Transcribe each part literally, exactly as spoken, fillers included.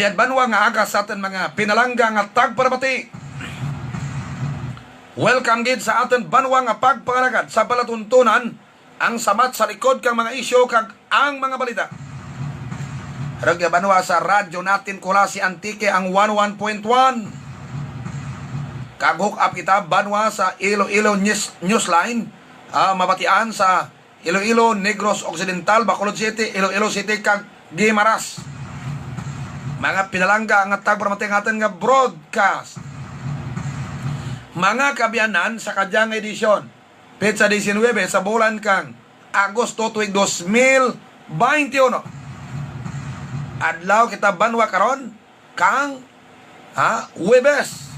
Yad banwa nga aga sa aton mga pinalangga nga tagparamati. Welcome gid sa aton banwa nga pagpangalagad sa palatuntunan, ang samat sa likod kang mga isyu kag ang mga balita. Rugya banwa sa Radyo Natin Culasi Antique ang one one point one. Kag hook up kita banwa sa Iloilo News, Newsline, ah, mabatian sa Iloilo, Negros Occidental, Bacolod City, Iloilo City, kag Guimaras. Mga pinalangga nga tagparamati ang aton nga broadcast. Mga kaabyanan, sa kadya nga edisyon, petsa diecinuebe sa bulan kang Agosto tuig dos mil baynte uno. Adlaw kita banwa karon, kang, ha, Huwebes.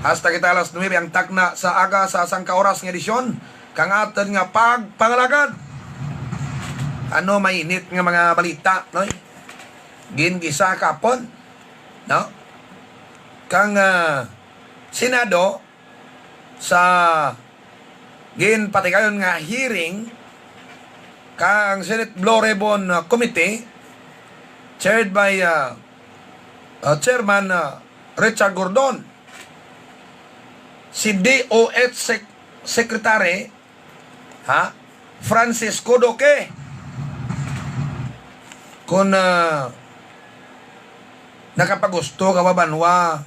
Hasta kita alas nuebe ang takna sa aga sa sangka oras nga edisyon kang aton nga pagpangalagad. Ano mainit nga mga balita, no? Gingisa kapon, no? Kang, ah, Senado sa ginpatigayon nga hearing kang Senate Blue Ribbon, uh, Committee, chaired by, uh, uh, Chairman, uh, Richard Gordon, si D O H Sec- Secretary, ha, Francisco Duque. Kung, uh, nakapagusto ka ba, banwa,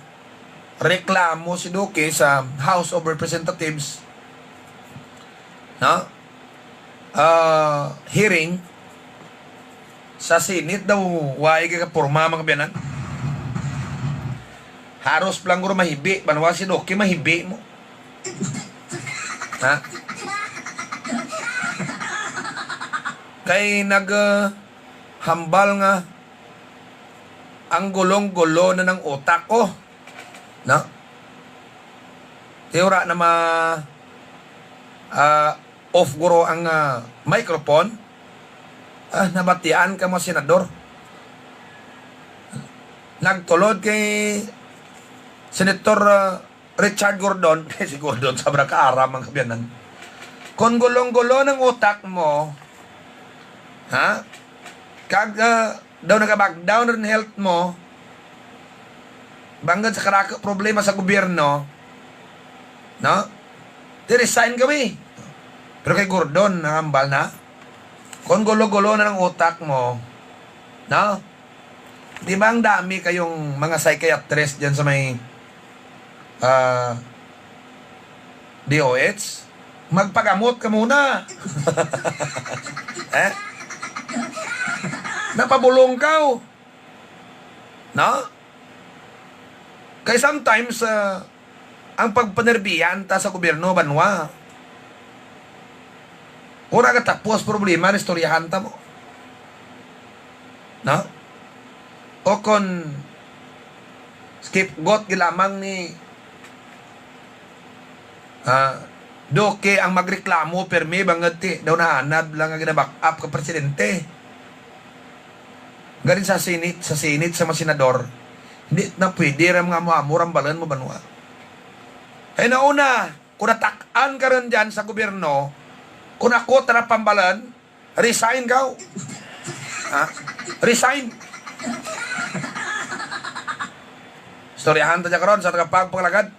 reklamo si Duque sa House of Representatives, no? Ah, hearing sa Senate daw, wa gid ka porma, mga kaabyanan. Haros pa lang guro mahibi, banwa, si Duque mahibi mo. Ha? Kay nag, ah, hambal nga ang gulong-gulo na ng utak ko. No? Kay wala na ma-, ah, off guro ang, ah, microphone. Ah, nabatian ka, mga senador. Nagtulod kay Senator, ah, Richard Gordon, kay si Gordon, sobra ka aram, mga kaabyanan. Kung gulong-gulo ng utak mo, ha? Kag, ah, daw nagabagdaw na rin health mo, bangod sa karako problema sa gobyerno, no? Di resign kami. Pero kay Gordon, nangambal na. Kung gulo-gulo na ng utak mo, no? Di ba ang dami kayong mga psychiatrist dyan sa may, ah, D O H? Magpagamot ka muna. Eh? Napabulong ka, oh. No? Kay sometimes, ah, ang pagpanerbihan ta sa gobyerno, banwa, wala katapos problema, istoryahan ta mo. No? O kon scapegoat gid lamang ni, ah, Duque ang magreklamo, pirmi bangod ti daw naanad lang nga gina-back up ka presidente. Galing sa Senate, sa Senate, sa mga senador, hindi na pwede ra mga amo-amo rambalan mo, banwa. Kay nauna, kung natak-an ka rin dyan sa gobyerno, kung ako tara pambalan, resign ka. Ha? Resign. Istoryahan ta dyan karon sa tagapagpangalagad.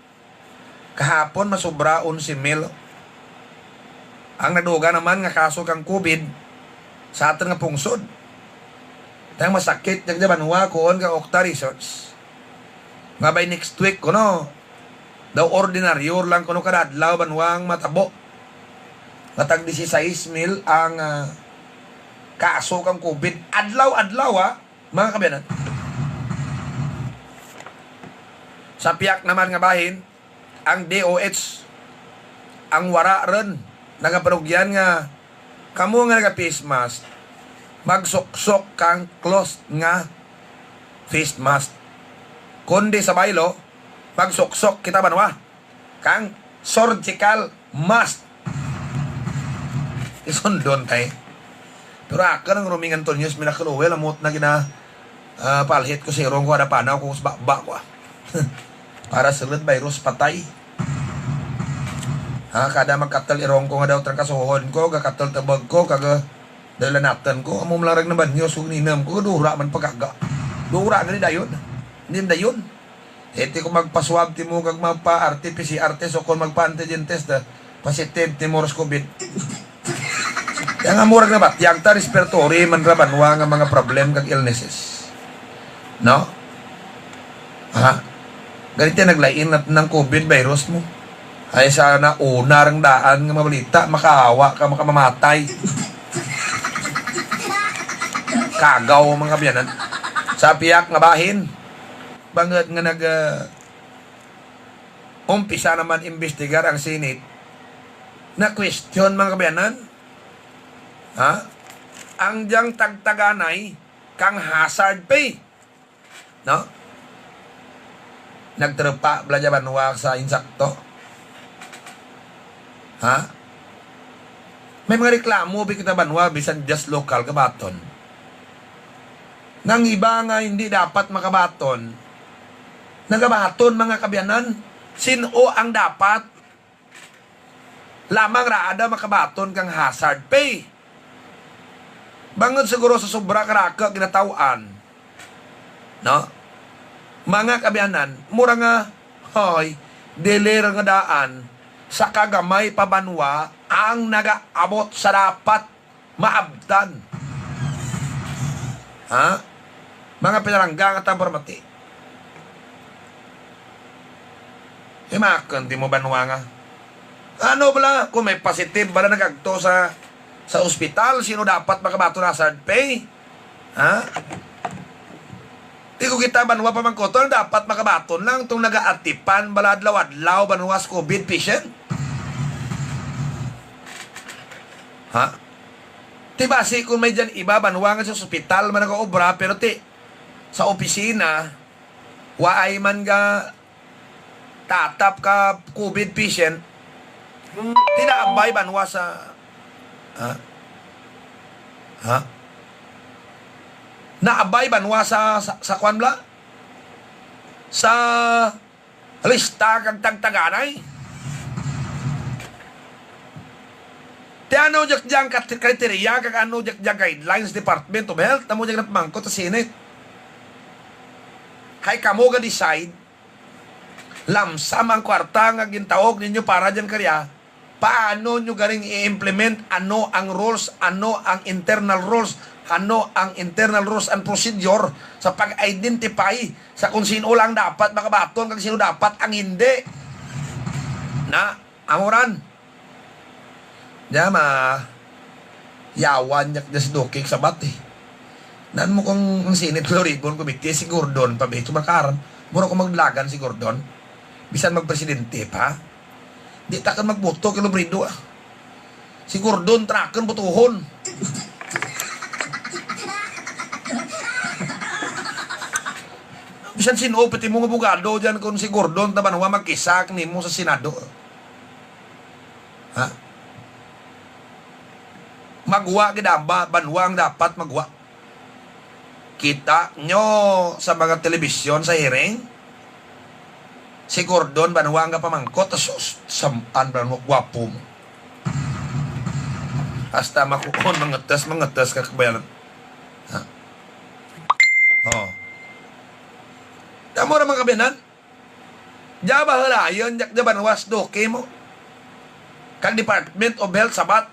Kahapon, masubra onse mil ang naduga naman nga kaso kang COVID sa aton nga pungsod. Tang masakit, yung di banwa, kuon ka Okta Research. Nga by next week, kuno, daw ordinaryo lang kuno kada adlaw banwa ang matabo. Nga tag dieciséis mil ang, ah, kaso kang COVID. Adlaw-adlaw, ah. Mga kaabyanan, sa piyak naman nga bahin, ang D O H ang wara ron nagapanugyan nga kamo nga naga-face mask, magsuksok kang closed nga face mask. Kundi sa baylo, magsuksok kita banwa kang surgical mask. Isundon kay. Pero ako nang Roming Antonio, Miracle Oil, amot na gina, ah, palhit ko sa irong ko, ada panaw ko sa baba ko, ah. Para sulod virus, patay. Ha, kada magkatal irong ko nga daw trangkasuhon ko, gakatal tabag ko, kaga daw lanatan ko, amo lang rag nabanyo, sug ninam ko, dura man pagaga. Dura gani dayon. Hindi dayon. Iti ko magpa-swab ti mo kag magpa-R T P C R test o kung magpa-antigen test, ah, positive ti mo sa COVID. Kaya nga murag na ba? Tiyang ta respiratory man ra banwa nga mga problem kag illnesses. No? Ha? Ganito naglain na ng COVID virus mo. Ay, sana una rang daan nga mabalita, makahawa ka, makamamatay. Kagaw, mga kabiyanan. Sa pihak nga bahin, bangod nga nag, ah, umpisa naman imbestigar ang Senate, na question, mga kabiyanan, ha? Ang diyang tagtaganay kang hazard pay. No? Nagtrupa bala dya banwa sa insakto. Ha? May mga reklamo bi kita banwa, bisan just local, gabaton. Nang iba nga hindi dapat makabaton, nagabaton, mga kabiyanan. Sin-o ang dapat? Lamang ra ada makabaton kang hazard pay. Bangod siguro sa sobra karaka ginataw-an, no? Mga kabiyanan, mura nga, hoy, dili ra nga daan sa kagamay pa banwa ang nagaabot sa dapat maabtan. Ha? Mga pinalangga nga tawo para mati. Imakon ti mo banwa nga. Ano bala? Kung may positive bala nagagto sa, sa ospital, sino dapat makabaton na hazard pay? Ha? Di ko kita banwa pamangkoton, dapat makabaton lang tong nagaatipan bala adlaw-adlaw banwa sa COVID patient. Ha? Ti basi kung may dyan iba banwa nga sa ospital man nagaobra, pero ti sa opisina, waay man ga tatap ka COVID patient, ti naabay banwa sa, ha? Ha? Naabay banwa sa, sa, sa kwan bala? Sa lista kag tagtaganay. Ti ano jak dyan kat-, kriteriya kag ano jak dyan guidelines Department of Health? Amo jak napamangkot sa Senate. Kay kamo ga-decide, lamsam ang kwarta nga gintawag ninyo para dyan karya, paano nyo garing i-implement? Ano ang rules? Ano ang internal rules? Ano ang internal rules and procedure sa pag-identify sa kung sino lang dapat makabaton kag sino dapat ang hindi? Na, amo ran. Diya, ma-, yawan niya, niya si Duque sa bat, eh. Nan mo kung ang Senate Loribon Committee, si Gordon pa ba ito makaram? Mura ko magdalagan si Gordon. Bisan magpresidente pa. Di ta kan magboto kay Lobredo, ah. Si Gordon trakon botohon. Bisan sino, pati mo nga abogado dyan, kung si Gordon, tabanwa magkisak nimo sa Senado. Ha? Magwa gid ang ba-, banwa ang dapat magwa. Kita nyo sa mga telebisyon sa hearing, si Gordon banwa nga pamangkot, sus, samaan ba mo, gwapo mo. Hasta makuon, mangetes, mangetes ka kabayanan. Ha? Oh. Tamo ra mga kabayanan. Diya ba halayon, diya, diya ba nawas Duque mo? Kag Department of Health sabat.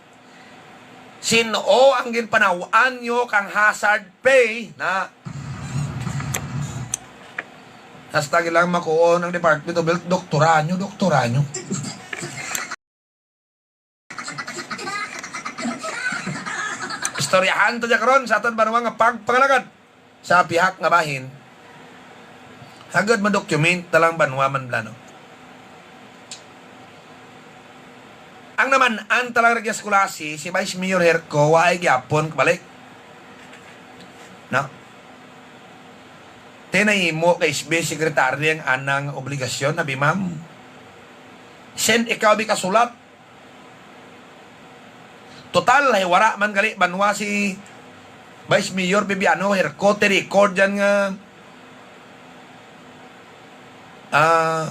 Sino ang ginpanaw-an nyo kang hazard pay na? Hasta lang makuon ang Department of Health, doktora nyo, doktora nyo. Istoryahan ta dya karon sa aton banwa nga pagpangalagad sa pihak nga bahin. Agod ma-document ta lang banwa man plano. Ang naman-an ta lang ragya sa Culasi, si Vice Mayor Herco, waay gyapon kabalik. No? Tinahimo kay S B Secretary ang anang obligasyon, abi, ma'am. Send ikaw bi kasulat. Total, hay wala man gali banwa si Vice Mayor Bibiano Herco, ti record dyan nga, ah,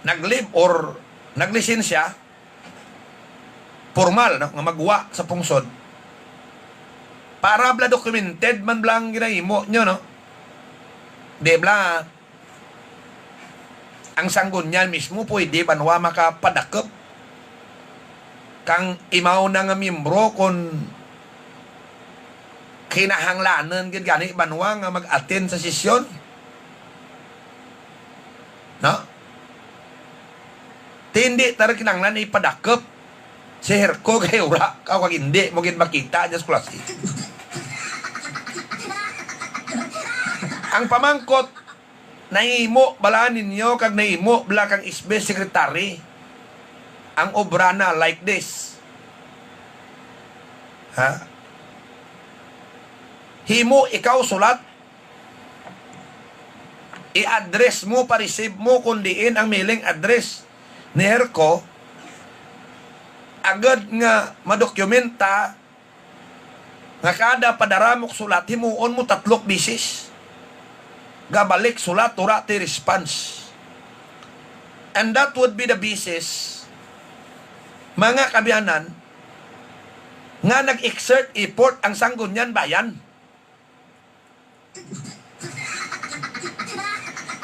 nag-leave or naglisensya, formal, no, nga magwa sa pungsod. Para bala documented man bala ang ginahimo nyo, no? Di bala, ang sanggunian mismo pwede banwa makapadakop. Kang imaw na nga miyembro kung kinahanglanan gid gani banwa nga mag-attend sa sesyon. No? Ti hindi ta ra kinahanglan ipadakop si Herco kay ura ka kag hindi mo gid makita dyan sa Culasi. Ang pamangkot, nahimo bala ninyo kag nahimo bala kang S B secretary ang obra na like this? Ha? Himo ikaw sulat, i-address mo, pa-receive mo kung diin ang mailing address ni Herco, agad nga madokumenta nga kada padara mo sulat, himuon mo tatlok bisis. Gabalik sulat, ura ti response. And that would be the basis, mga kabiyanan, nga nag-exert effort ang Sangguniang Bayan.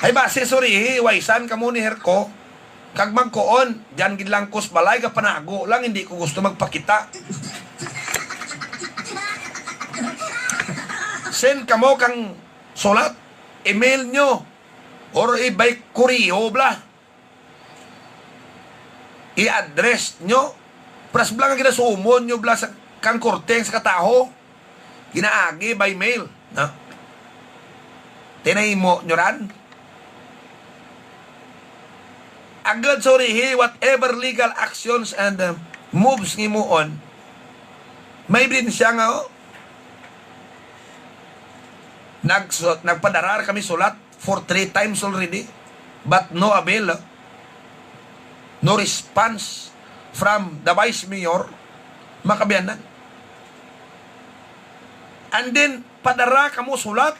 Ay, basi, surihi, waysan kamo ni Herco, kag magkuon, diyan gid lang ko sa balay, gapanago lang, hindi ko gusto magpakita. Send kamo kang sulat, email nyo, or i-, by koreo bala. I-address nyo. Pras bala nga ginasumon nyo bala sa kang korte sa kataho. Ginaagi by mail, no? Ti nahimo nyo ran. Agad surihi, whatever legal actions and, uh, moves nga himuon, may ebidensya nga, oh, nagsu-, nagpadara kami sulat for three times already, but no avail, ah. No response from the vice mayor, mga kabiyanan. And then, padara kamo sulat,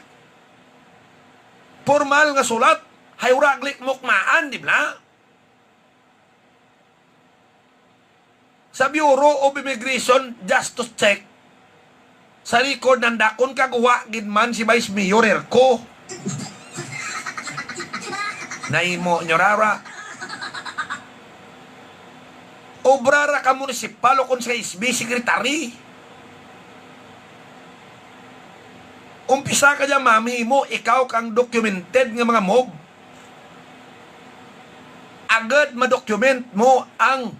formal nga sulat, hay ura gid mukmaan, di ba? Sa Bureau of Immigration, just to check sa record nanda kon kaguwa gid man si Vice Mayor Herco. Nahimo nyo ra, ura. Obra ra ka munisipal o kon sa S B secretary. Umpisa ka dyan, ma'am, himo ikaw kang documented nga mga move. Agad ma-document mo ang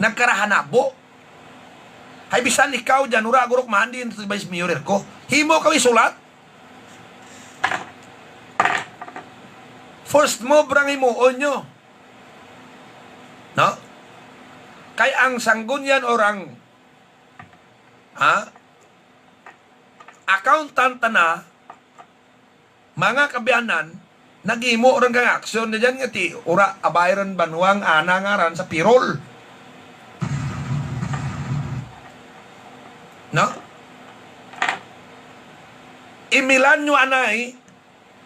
nagkarahanabo. Hay bisan ikaw dyan, ura, gurok man, di si Vice Mayor Herco. Himo ka isulat. First move rang himuon nyo. No? Kay ang sanggunian or ang, ha? Accountant na, mga kabiyanan, naghimo rin kang aksyon na dyan nga ti, ura, abay rin banwang ana nga ran sa payroll. No? Imilan nyo anay,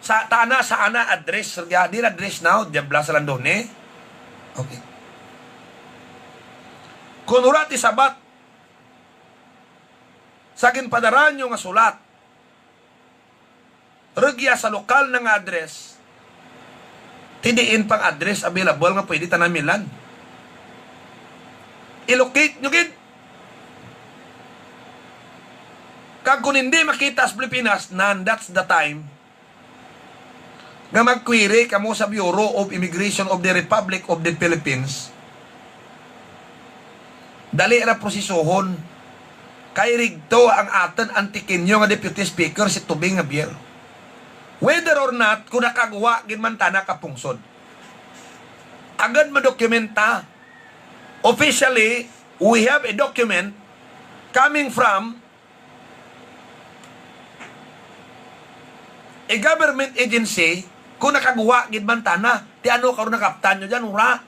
sa tana, sa ana address, ya, di address now, diabla sa Landone. Okay. Kung ura ti sabat, sa ginpadara nyo nga sulat, rugya sa lokal na nga address, ti diin pang address available nga pwede tanan milan. I-locate nyo gid. Kag kung hindi makita sa Pilipinas, nan, that's the time nga mag-query kamo sa Bureau of Immigration of the Republic of the Philippines. Dali ra prosesohon. Kay rigto ang aton Antiqueño nga Deputy Speaker, si Tubing Javier. Whether or not kung nakagwa gid man tana ka pungsod, agad madokumenta. Officially, we have a document coming from a government agency, kung nakagwa gid man tana, ti ano karon nakaptan nyo dyan, ura?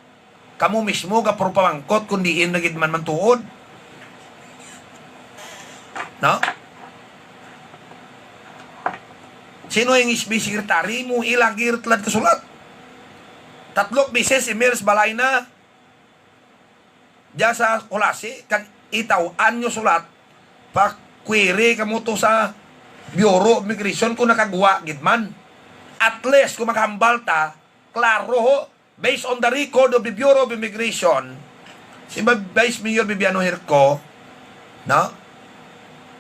Kamo mismo gapuro pamangkot kung diin na gid man mantuod. No? Sino ang S B secretary mo? Ilagi ra tulad kasulat. Tatlok beses email sa balay na. Diya sa Culasi, kag itaw-an nyo sulat, pa query kamo to sa Bureau of Immigration kung nakagwa gid man. At least, kung maghambal ta, klaro ho, based on the record of the Bureau of Immigration, si Ba-, Vice Mayor Bibiano Hirco, no,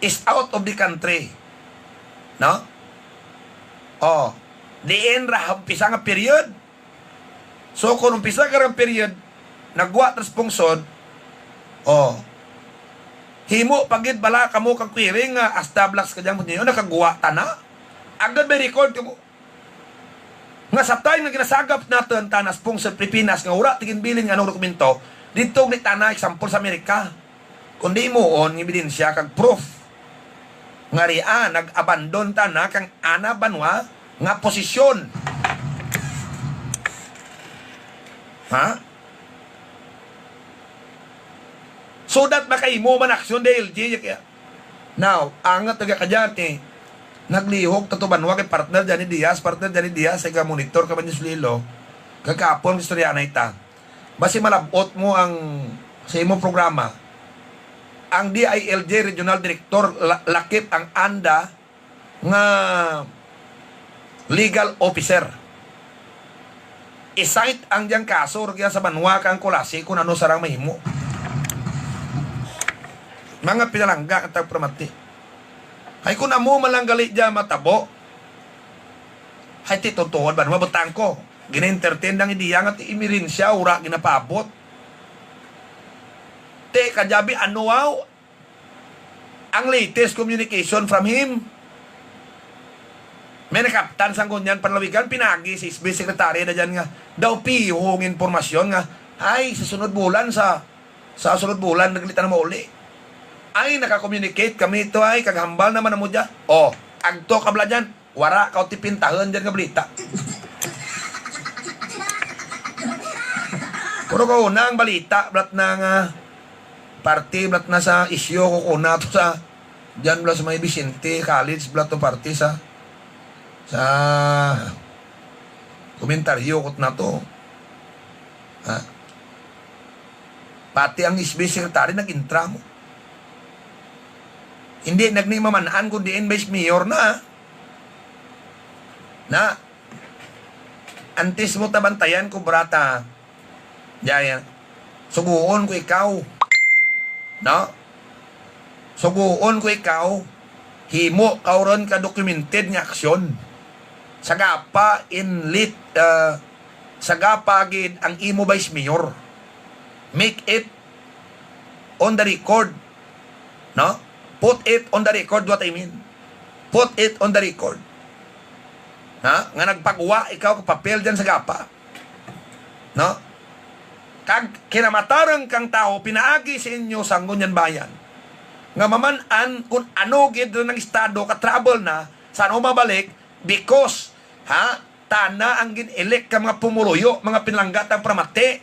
is out of the country. No? Oh, diin ra umpisa nga period. So, kung umpisa ka nga period, nagwa ta sa pungsod, oh, himo pa gid bala kamo kag query nga hasta blocks ka dyan, nakagwa ta na. Agad may record kamo. Nga sa time nga ginasagap naton ta na sa pungsod Pilipinas nga wala ti ginbilin nga anong dokumento, didto ni ta na example sa Amerika. Kundi himuon nga ebidensya kag proof nga ria nag-abandon ta na kang ana banwa nga posisyon. Ha? So that makahimo man aksyon D I L G kaya. Now, angat nga kadyan, eh, naglihok ta to banwa kay partner Johnny Diaz, partner Johnny Diaz, ay ka-monitor ka ba ni Sulilo? Kagkapon, istorya na ita. Basi malabot mo ang, sa imo programa, ang D I L G Regional Director la-, lakip ang anda nga legal officer. I-cite ang diyang kaso, ro kaya sa banwa kang Culasi kung ano sarang mahimo. Mga pinalangga kag pramati. Ay, kung amo man lang gali dyan matabo. Ay, ti tutuod ba naman butang ko? Gina-entertain lang ideya nga ti emerensya, ura ginapaabot. Te, kajabi, ano, wow? Ang latest communication from him, may nakaptan sang gunyan panlawigan, pinagi si S B Secretary na dyan nga daw pihong impormasyon nga, ay, sa sunod bulan, sa, sa sunod bulan, naglit na mauli. Ay, naka-communicate kami ito, ay, kaghambal naman mo dyan. O, agto ka bala dyan. Wara ka ti pintahon dyan nga balita. Puro ko una ang balita, blat na nga party, blat na sa isyu ko kuna to sa, dyan bala sa may Vicente College, blat to party sa, sa komentaryo ko na to. Ha? Pati ang S B Secretary nag-intra mo. Hindi nagni mamanaan kung diin Vice Mayor na. Na, antes mo tabantayan ko, brata, Jaya, suguon ko ikaw. No? Suguon ko ikaw, himo ka ron ka documented nga aksyon. Sagapa in lit, uh, sagapa gid ang imo Vice Mayor. Make it on the record. No? Put it on the record what I mean. Put it on the record. Ha? Nga nagpagwa ikaw ka papel dyan sagapa. No? Kag kinamatarang kang tawo pinaagi sa inyo sa Sangguniang Bayan nga maman-an kung ano gid nang estado ka trouble na sa ano mabalik because, ha, tana ang gin-elect ka mga pumuluyo, mga pinalangga tang pramati.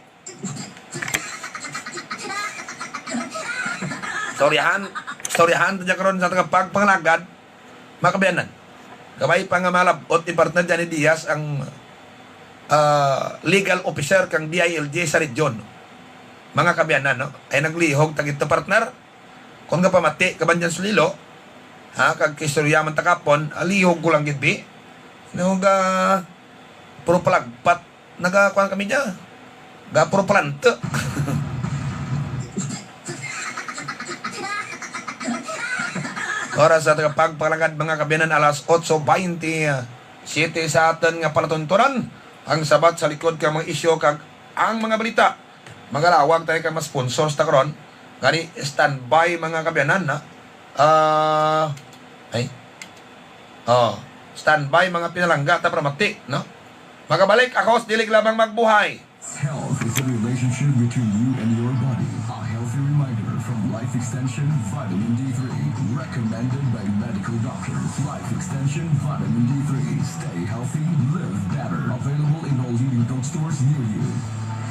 Istoryahan, istoryahan ta dyan karon sa tagapagpangalagad, mga kabiyanan. Kabay pa nga malabot ni partner Johnny Diaz ang, ah, legal officer kang D I L G sa region. Mga kabiyanan, no? Ay naglihog ta gito, partner. Kung nga pamati ka ba dyan sa Lilo, ha, kag kistorya man ta kapon, alihog ko lang gid, bi. No, ga, puro palagpat. Nagakuan kami dya. Gapuro planta. Oras sa tagapagpalangad, mga kabiyanan, alas otso baynte siyete sa aton nga palatuntunan. Ang sabat sa likod ka mga isyu kag ang mga balita. Magalawag tayo ka mas sponsors ta karon. Gani, standby, mga kabiyanan, na. Ah, ay. Oh, standby, mga pinalangga ta para mati, no? Magabalik ako sa Dilig Lamang Magbuhay. Health is a relationship between you and your body. A healthy reminder from Life Extension Vitamin D three. Recommended by medical doctors. Life Extension Vitamin D three. Stay healthy, live better. Available in all leading drugstores near you.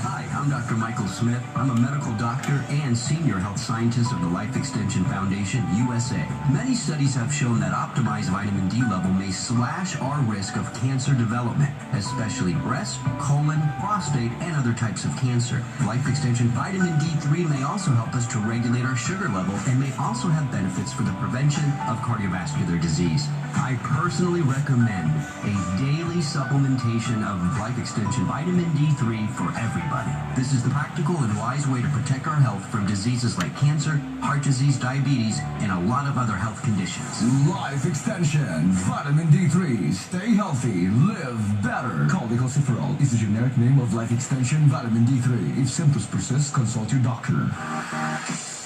Hi, I'm Doctor Michael Smith. I'm a medical doctor and senior health scientist of the Life Extension Foundation, U S A. Many studies have shown that optimized vitamin D level may slash our risk of cancer development, especially breast, colon, prostate, and other types of cancer. Life Extension Vitamin D three may also help us to regulate our sugar level and may also have benefits for the prevention of cardiovascular disease. I personally recommend a daily supplementation of Life Extension Vitamin D three for everybody. This is the practical and wise way to protect our health from diseases like cancer, heart disease, diabetes, and a lot of other health conditions. Life Extension Vitamin D three. Stay healthy, live better. Caldicoceferol is the generic name of Life Extension Vitamin D three. If symptoms persist, consult your doctor.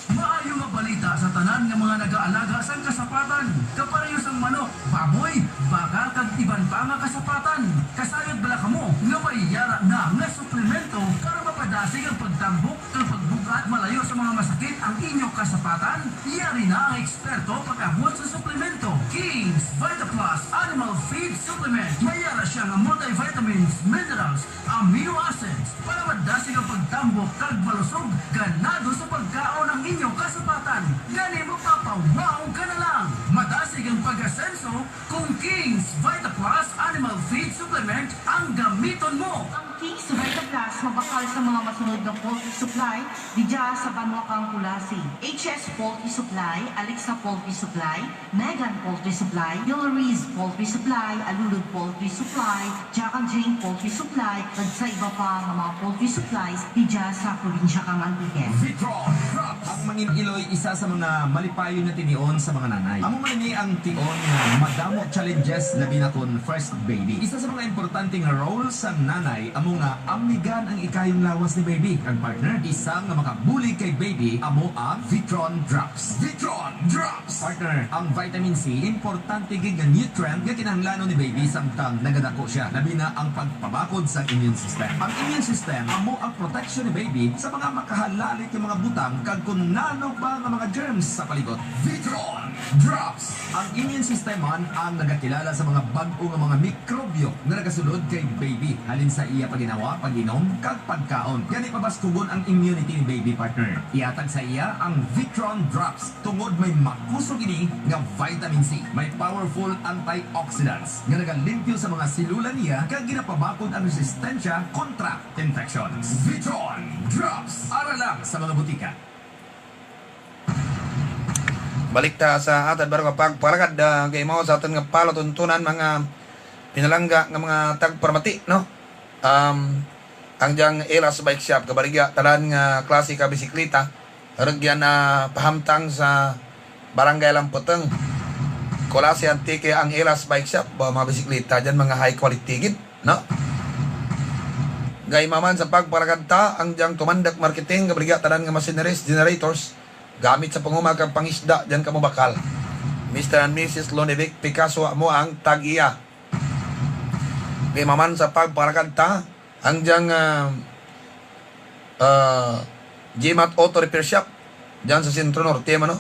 Maayo nga balita sa tanan nga mga nagaalaga sang kasapatan, kapareho sang manok, baboy, baka, kag iban pa nga kasapatan. Kasayod bala kamo nga may yara na nga suplemento para mapadasig ang pagtambok kag pagbug-at malayo sa mga masakit ang inyo kasapatan? Yari na ang eksperto pag-abot sa suplemento. King's Vita Plus Animal Feed Supplement. May yara siya nga multivitamins, minerals, amino acids para madasig ang pagtambok kag malusog ganado sa pagkaon ang inyo kasapatan. Gani, mapapawaw ka na lang. Madasig ang pag-asenso kung King's Vita Plus Animal Feed Supplement ang gamiton mo. Ang King's Vita Plus mabakal sa mga masunod nga poultry supply didya sa banwa kang Culasi: H S Poultry Supply, Alexa Poultry Supply, Megan Poultry Supply, Hillary's Poultry Supply, Alulud Poultry Supply, Jack and Jane Poultry Supply, kag sa iba pa nga mga poultry supplies didya sa probinsya kang Antique. Vitron Drops. Ang mangin-iloy, isa sa mga malipayon nga tinion sa mga nanay. Amo man ini ang tion nga madamo challenges, labi na kon first baby. Isa sa mga importante nga role sang nanay amo nga amnigan ang ikayong lawas ni baby. Ang partner, isa nga makabulig kay baby amo ang Vitron Drops. Vitron Drops. Partner, ang vitamin C, importante gid nga nutrient nga kinahanglanon ni baby samtang nagadako siya, labi na ang pagpabakod sa immune system. Ang immune system amo ang protection ni baby sa mga makahalalit nga mga butang kag kon nano pa nga mga germs sa palibot. Vitron Drops. Ang immune system man ang nagakilala sa mga bag-o nga mga mikrobyo nga nagasulod kay baby halin sa iya paginawa, pag-inom, kag pagkaon. Gani, pabaskugon ang immunity ni baby, partner. Ihatag sa iya ang Vitron Drops. Tungod may makusog ini nga vitamin C, may powerful antioxidants nga nagalimpyo sa mga selula niya kag ginapabakod ang resistensya kontra infections. Vitron Drops, ara lang sa mga butika. Balik ta sa atad baro nga pagpalakad, ah, kay mao sa atun nga palatuntunan, mga pinalangga nga mga tagparamati, no? Um, ang diyang Elas Bike Shop, kabaligya, tanan nga klase ka bisikleta, rugyan na pahamtang sa Barangay Lamputeng, Culasi, Antique, ang Elas Bike Shop, ba, mga bisikleta dyan, mga high quality gid, no? Gaimaman sa pagpalakad ta, ang diyang Tumandak Marketing, kabaligya, tanan nga machineries, generators, gamit sa panguma kag pangisda, dyan kamo bakal. Mister and Missus Lonivic Picasso, amo ang tag-iya. Gaimaman sa pagpalakad ta, ang diyang, ah, ah, Jimat Auto Repair Shop, dyan sa Centro Norte, mano.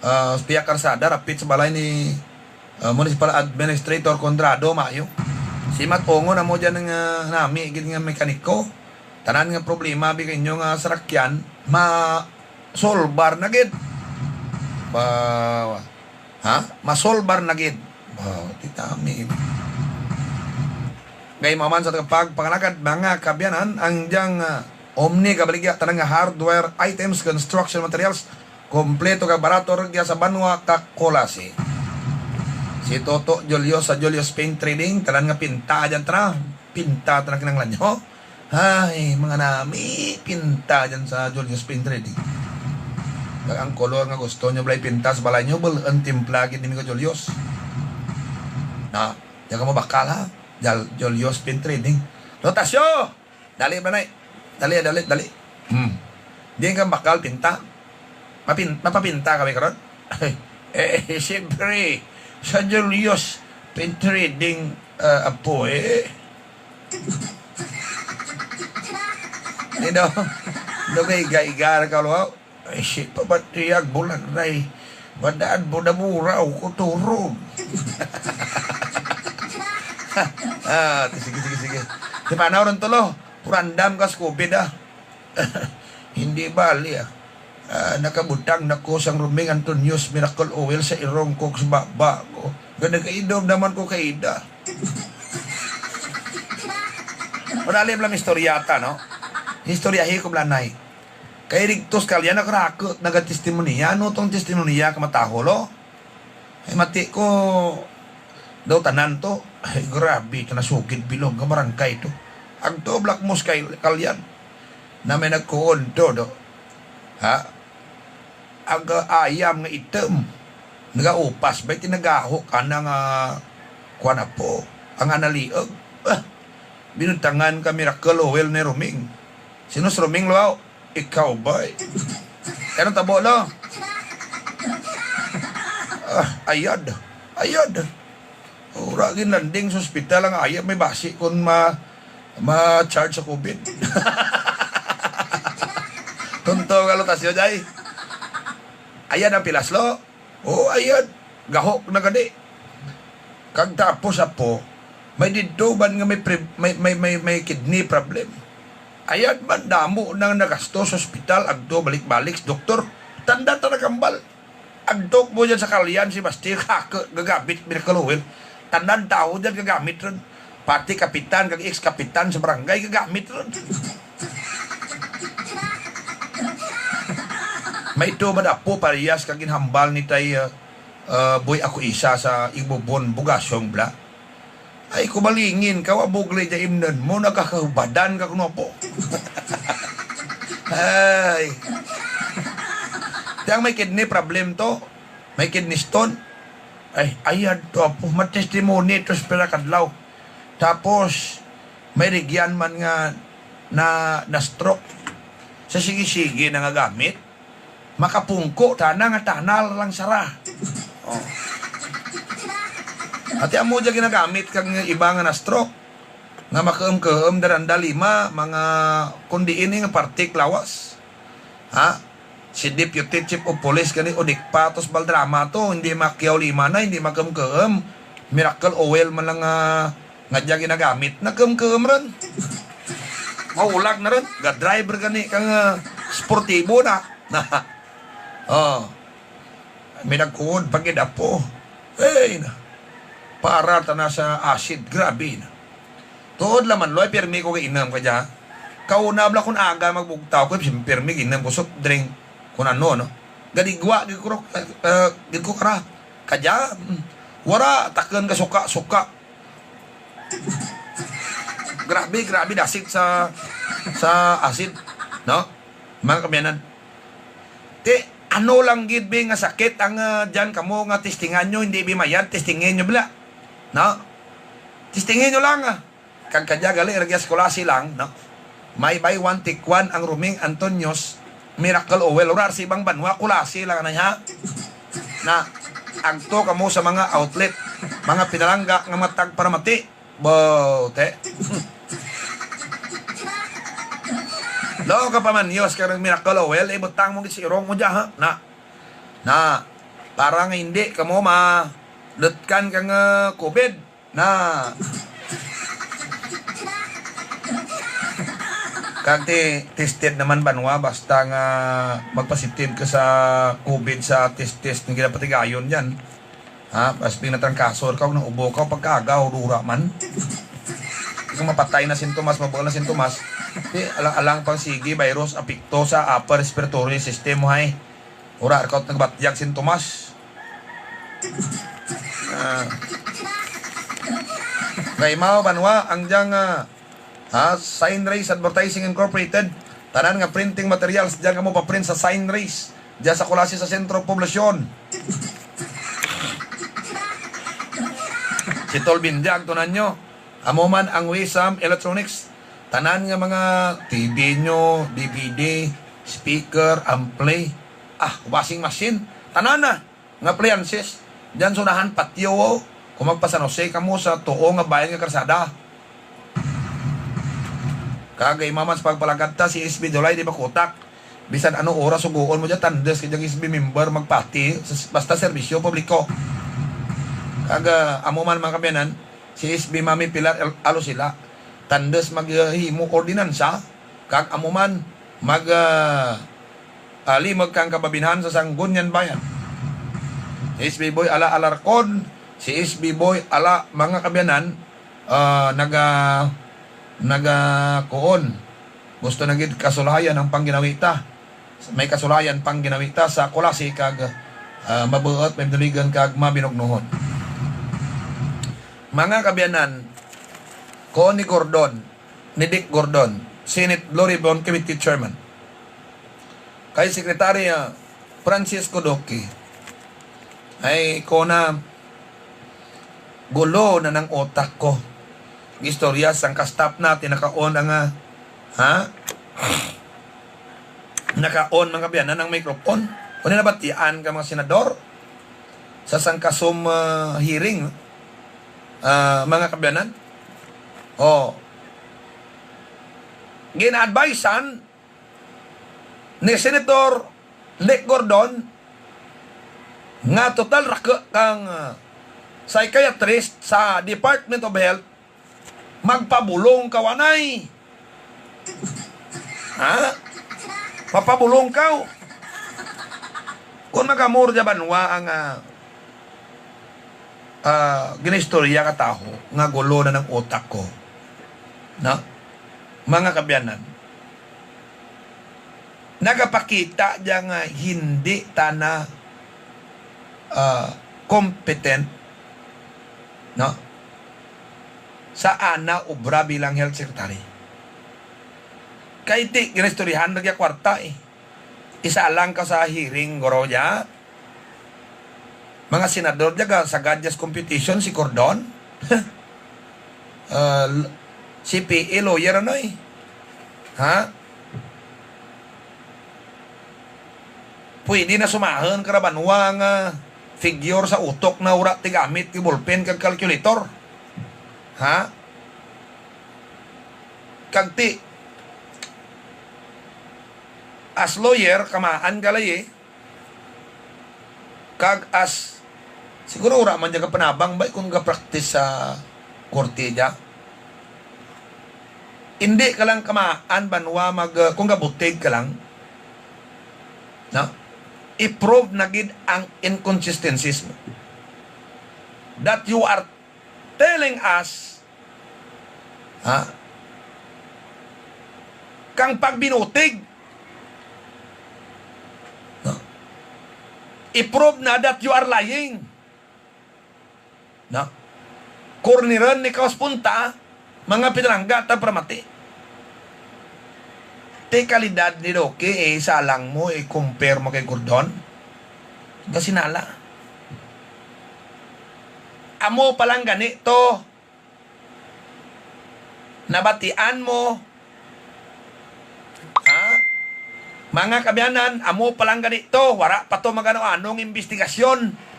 Ah, sa Pia Karsada, rapit sa balay ni, ah, Municipal Administrator Conrado Mayo. Si Matongo na mo dyan nga nami gid nga mekaniko. Tanan nga problema bi kanyo nga sarakyan, ma-solbar na gid. Ba, ha? Masolbar na gid. Ba, titami. Gaimaman sa pagpangalagad, mga kabyanan, ang diyang, ah, Omni, kabaligya, tanan nga hardware items, construction materials, kompleto kag barato rugya sa banwa ka Culasi. Si Toto Julio sa Julio's Paint Trading, tanan nga pinta dyan, tara. Pinta, tanan kinanglan nyo. Ay, mga nami, pinta dyan sa Julio's Paint Trading. Kag ang kolor nga gusto nyo balay pinta sa balay nyo, bul-, ang timpla gid ni Migo Julio's. Na, diyan ka mo bakal, ha? Jal-, Julio's Paint Trading. Rotasyo! Dali, Manay. Dali, dali, dali. Hmm. Di ka bakal pinta? Mapin-, mapapinta kami karon? Eh, siyempre, sa Julius Paint Trading, ah, apo, eh. Di daw, lumay-gay-gar ka, luhaw. Ay, si pabatiyag bulag na, eh. Madaan mo na mura o kuturog. Ah, sige, sige, sige. Di ba, ano, ron tulo? Purandam ka sa COVID, ah. Hindi bali, ah. Ah, nakabutang na ko sang Roming Antonio's Miracle Oil sa irong ko, sa baba ko. Nga nagainom naman ko kaida. Malalim lang istorya ta, no? Istoryahi ko, Blanay. Kay rigtos kalyan, nakarakot, nagatestimonya. Ano tong testimonya, kamataho, lo? Ay, mati ko daw tanan to. Ay, grabe, ito nasugid bilog nga barangay to. Agto, Black Moss kay kalyan. Na may nagkuon to, do. Ha? Ang, ah, ayam nga item. Nagaupas ba, tinagahok, ana nga, kuwan na po, ang analiog. Ah, binuntangan ka Miracle Oil ni Roming. Sinus Roming, luaw? Ikaw ba? Anong tabo, lo? Ah, ayad. Ayad. Ura gin landing sa ospital ang ayad, may basi kung ma-, ma-charge sa COVID. Tunto nga lotasyon, ay. Ayad ang pilas, lo. Oh, ayad. Gahok na gani. Kag tapos, apo, may didto man nga may pre-, may, may, may, may kidney problem. Ayad man, damo nang nagasto sa ospital, agto, balik-balik sa doktor. Tanda ta nakambal. Agtok mo dyan sa kalyan si Basti, kaka, gagamit, Miracle Oil. Tandaan tao dyan gagamit ron. Pati kapitan, kag ex-kapitan sa barangay, gagamit ron. May ito man, apo, parehas kag ginhambal ni Tay, uh, uh, Boy Ako Isa sa Igbubon, Bugasong, bla. Ay, kumalingin ka, wa bugli dya imnon mo, nagkakahubadan ka kuno po. Ay. Tiyang may kidney problem to, may kidney stone. Ay, ayad to, apo, matestimony to sa pila kadlaw. Tapos, may rigyan man nga na, na-stroke. Sa sige-sige na nga gamit, makapungko tana nga tanal lang sara. Oh. Ati amo dya ginagamit kag iba nga na-stroke, nga makaum-kaum daranda lima, mga kundi ini nga partik lawas. Ha? Si Deputy Chief of Police gani o dikpatos baldrama to, hindi makyaw lima na, hindi makaum-kaum. Miracle Oil man lang nga nga dya ginagamit, nagkaum-kaum ron. Maulag na ron. Ga-driver gani kang, ah, sportibo na. Oh. May nagkuod pa gid, apo. Hey, na. Para ta na sa acid, grabe na. Tuod laman, loy, pirmi ko kay inam ka dya. Kauna bala kun aga magbugtaw ko, pirmi ginam ko soft drink. Kun ano, no? Gadigwa, gid ko, uh, gid ko kara. Kadya, mm, wara, takon ka suka, suka. Grabe, grabe, dasig sa, sa acid, no? Mga kamiyanan. Ti, ano lang gid, bi, nga sakit ang, ah, dyan kamo nga testingan nyo, hindi, bi, mayad, testingin nyo, bala. No? Testingin nyo lang, ah. Kag kadya gali, ragya sa Culasi lang, no? May buy one, take one ang Roming Antonio's Miracle Oil. Urar sa ibang banwa, Culasi lang, anay, ha? Na, agto kamo sa mga outlet, mga pinalangga nga matag para mati. Bote. Lo ka pamanyos ka ng Miracle Oil, ibutang mo gid sa irong mo dya, ha? Na, na, para nga hindi kamo ma-, dutkan kang, ah, COVID. Na. Kag ti-, tested naman banwa, basta nga magpositive ka sa COVID sa test-test nga ginapatigayon dyan. Ha? Mas pinatrangkaso ka, nang ubo ka, pagkaaga, hudura man. Kung mapatay na sintomas, mabugal na sintomas, ti alang-alang pang sige, virus, apekto sa upper respiratory system mo, hay. Ura, arkaw nagbatyag sin Tomas. Ah. Kaimaw, banwa, ang diyang, ah, ha, Sign Race Advertising Incorporated. Tanan nga printing materials, diyan kamo pa-print sa Sign Race. Diyan sa Culasi sa sentro poblasyon. Si Tol Binjag, tunan nyo. Amo man ang Wisam Electronics. Tanan nga mga T V nyo, D V D, speaker, ampli, ah, washing machine. Tanan na nga appliances. Diyan sa unahan, patio, oh. Kung magpa-San Jose kamo sa tuo nga bayan nga karsada. Kag imaw man sa pagpalagad ta, si S B July, di ba, kutak? Bisan ano oras sugoon mo dyan, tandes ka dyan, S B member, magpati, s-, basta serbisyo publiko. Kag, ah, amo man, mga kabiyanan, si S B Mami Pilar Al-, Alosila, tandes maghimo ordinansa, kag amo man mag, ah, ah, limog kang kababain-an sa Sangguniang Bayan. Si S B Boy Ala Alarcon, si S B Boy Ala, mga kaabyanan, ah, naga-, naga-, kuon. Gusto na gid kasulayan ang pangginawita. May kasulayan pangginawita sa Culasi kag, ah, mabuot, mabinuligan kag mabinugnuhon. Mga kaabyanan, kuon ni Gordon, ni Dick Gordon, Senate Blue Ribbon Committee Chairman, kay Secretary, ah, Francisco Duque, ay kuon na, gulo na ang utak ko. Istorya sang ka-staff natin, naka-on ang, ah, ha? Naka-on, mga kaabyanan, ang microphone. Kung nabatian ka, mga senador, sa sangka Zoom, ah, hearing, ah, mga kaabyanan. Oh. Gina-advisean ni Senator Dick Gordon nga total ra ka kang, ah, psychiatrist sa Department of Health, magpabulong ka, anay. Ha? Mapabulong ka. Kung magamor dya banwa ang, ah, ah, ginistorya ka taho, nga gulo na ang utak ko. No? Mga kaabyanan, nagapakita dya nga hindi ta na, ah, competent, no, sa ana obra bilang health secretary. Kay ti, ginistoryahan na gya kwarta, eh. Isa lang ka sa hearing, guro, ya. Mga senador dya, ga-, sa gadget computation, si Gordon. Ah, l-, C P A lawyer, ano, eh. Ha? Pwede na sumahon ka ra banwa nga figure sa utok na wala ti gamit ti ballpen kag calculator. Ha? Kag ti, as lawyer, kamaan ka lay, eh. Kag as, siguro wala man dyan ka panabang ba, kung ga-practice sa korte dya. Hindi ka lang kamaan banwa mag, uh, kung gabutig ka lang. No? I-prove na gid ang inconsistencies mo. That you are telling us, ha? Kang pagbinutig. No? I-prove na that you are lying. No? Korniran ni Kaos Punta, mga pinalangga ta pramati. Ti kalidad ni Duque, eh, salang mo, eh, compare mo kay Gordon. Gasinala. Amo pa lang gani to. Nabatian mo? Ha? Mga kaabyanan, amo pa lang gani to. Wala pa to magano-anong investigasyon.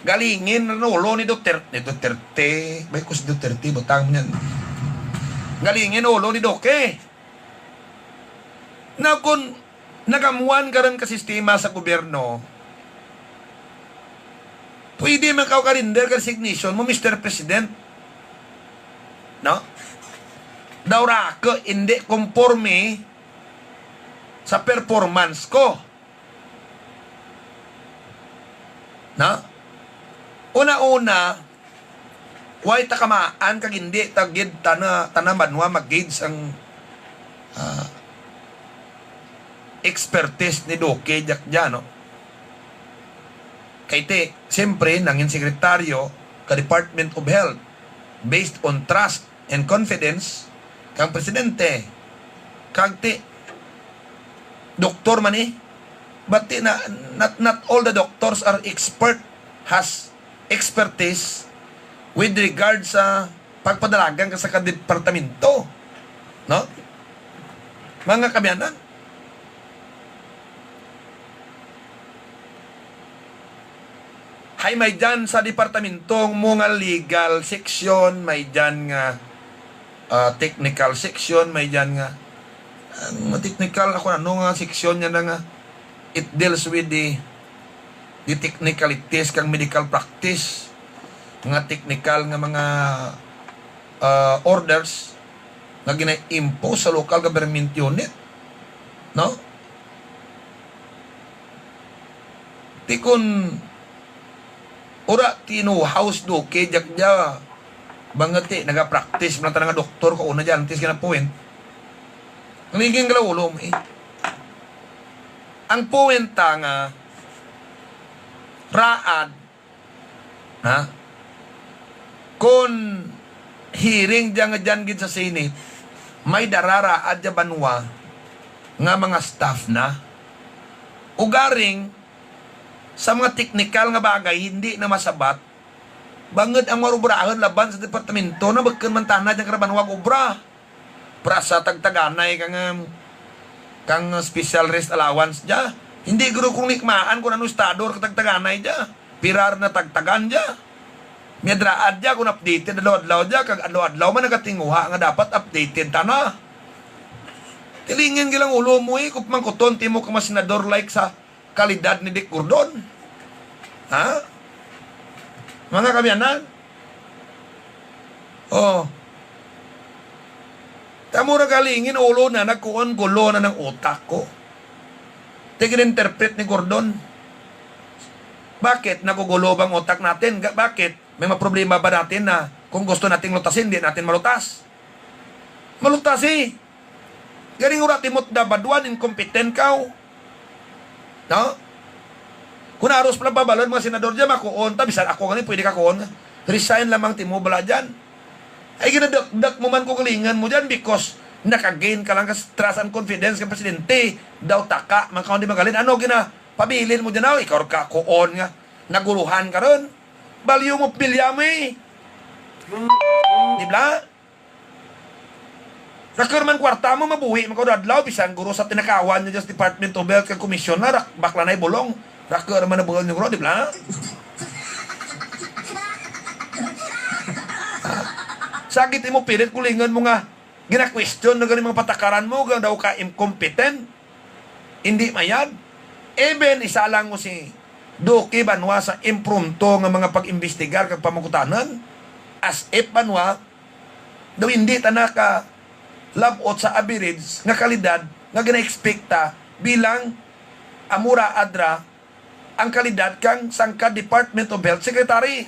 Galingin ang ulo ni Duterte. Ni Duterte. May kus Duterte, butang mo niyan. Galingin ulo ni Duque. Na kung nagamuan karon ka sistema sa gobyerno, pwede man ka ka-render ka resignation mo, Mister President. No? Daw ra ka hindi konforme sa performance ko. No? Una-una, way ta kamaan kag hindi ta gid tana, tana banwa mag-gauge sang, ah, expertise ni Duque Jack dyan, no? Kay ti, siyempre, nangin sekretaryo ka Department of Health based on trust and confidence kang presidente. Kag ti, doktor man ni, but ti na, not, not all the doctors are expert, has expertise with regard sa pagpadalagan ka sa kadepartamento, no? Mga kaabyanan, hay may dyan sa departamento mo nga legal section, may dyan nga, ah, technical section, may dyan nga, ang technical, ako ano nga section niya na nga, it deals with the, the technicalities kang medical practice, mga technical nga mga, ah, orders, nga gina-impose sa local government unit, no? Ti kun ura tinuhaw si Duque, diak dia, bangati, nagapractice man ta nga doktor ko una dyan, tis gina-point. Nangiging galawulom, eh. Ang point ta nga, raad, ha? Kon hearing dyan nga dyan gid sa Senate, may dararaad dya banwa nga mga staff na. Ugaring, sa mga teknikal nga bagay, hindi na masabat. Bangod ang mga obrahon laban sa departamento na bukon man tana dyan karabanwag obra. Para sa tagtaganay kang, um, kang special rest allowance dya. Hindi guro kung nikmaan kung ano estado ka tagtaganay dya. Pirar na tagtagan dya. Miadraad dya kung updated adlaw-adlaw dya, kag adlaw-adlaw man nagatinguha nga dapat updated tana. Tilingin gilang ulo mo eh, kung mangkuton timo ka mga senador like sa kalidad ni Dick Gordon. Ha? Mga kamyanan? Oh. Tamo ra galingin ulo na nagkuon gulo na ng utak ko. Tigin-interpret ni Gordon. Bakit nagugulo bang utak natin? Ga-, bakit? May mga problema ba natin na kung gusto nating lutasin, di natin malutas? Malutasi. Garing ura timot da baduan, incompetent kaw. No? Kung aros pala babalon mga senador dyan, makuon ta, bisan ako gani, pwede ka kuon. Resign lamang timo bala dyan. Ay, ginadakdak mo man kung galingan mo dyan because nakagain ka lang ka trust and confidence ka presidente. Daw taka, man ka, di magalin. Ano gina, pabilin mo dyan, oh? Ikaw ka kuon nga. Naguruhan ka ron. Baliw mo, pilya mo eh. Di ba? Raker man kwarta mo, mabuhi man ko adlaw, bisan guro sa tinakawan niya sa Department of Health kag Commissioner, rak-, bakla na ibulong. Raker man na bulong niyo, di ba? Sagit imo pilit, kulingan mo nga, gina-question na gani mga patakaran mo, nga daw ka incompetent. Hindi mayad. Even isa lang mo si Duque Banwa sa impromptu nga mga pag-imbestigar kag pamangkutanan, as if Banwa, daw hindi ta nakalab-ot sa average nga kalidad nga gina-expect ta bilang amura adra ang kalidad kang sangka Department of Health Secretary.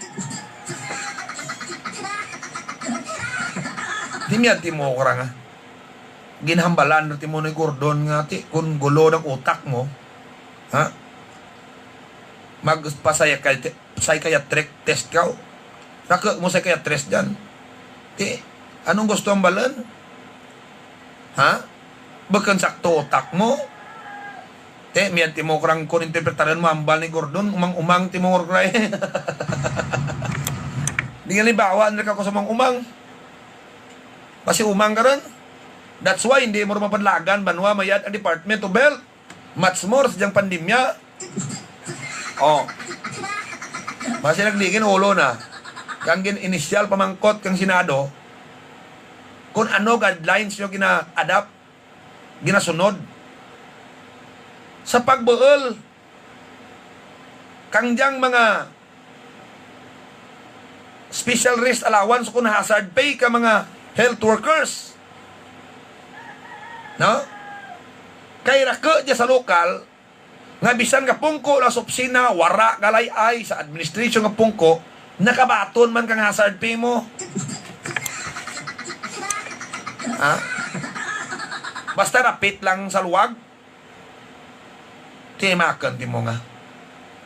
Di miyan timo ko ra nga. Ginhambalan ra timo ni Gordon nga ti, kun gulo ng utak mo, ha? Magpasaya kay psychiatric test ka. Rako mo psychiatrist dyan. Ti, anong gusto ang balan? Ha? Bukon sakto utak mo? Ti, miyan ti mo kurang kon interpretaran mo, ambal ni Gordon, umang-umang ti mo, kurang. Di nga libawa, ano ka ko sa umang-umang? Basi umang ka ron. That's why hindi mo rin mapadlagan, banwa, mayad ang Department of Health. Much more sa diyang pandemya. Oh. Basi nagligin ulo na. Kang gin-, initial pamangkot kang Senado, kung ano guidelines yung gina-adapt, ginasunod. Sa pagbuol, kang diyang mga special rest allowance kung hazard pay ka mga health workers. No? Kay rako dya sa lokal, nga bisan nga pungko lang sa opisina, wara galay ay sa administration nga pungko, nakabaton man kang hazard pay mo. Ha? Basta rapit lang sa luwag. Timakan ti mo nga.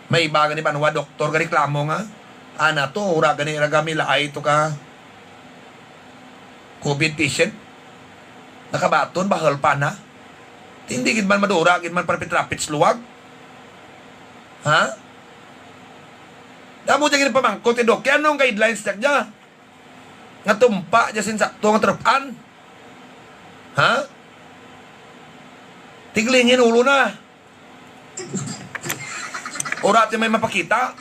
May iba gani banwa doktor nga reklamo nga, ana to, ura gani ra gamilaay to ka COVID patient. Nakabaton, bahal pa na. Hindi gid man madura, gid man parapit-rapit sa luwag. Ha? Damo dyan gini pamangkot, eh, Dok. Kaya anong guidelines niya dyan? Nga tumpa dyan sinsakto nga trupan? Ha? Tiglingin ulo na. Ura ti may mapakita.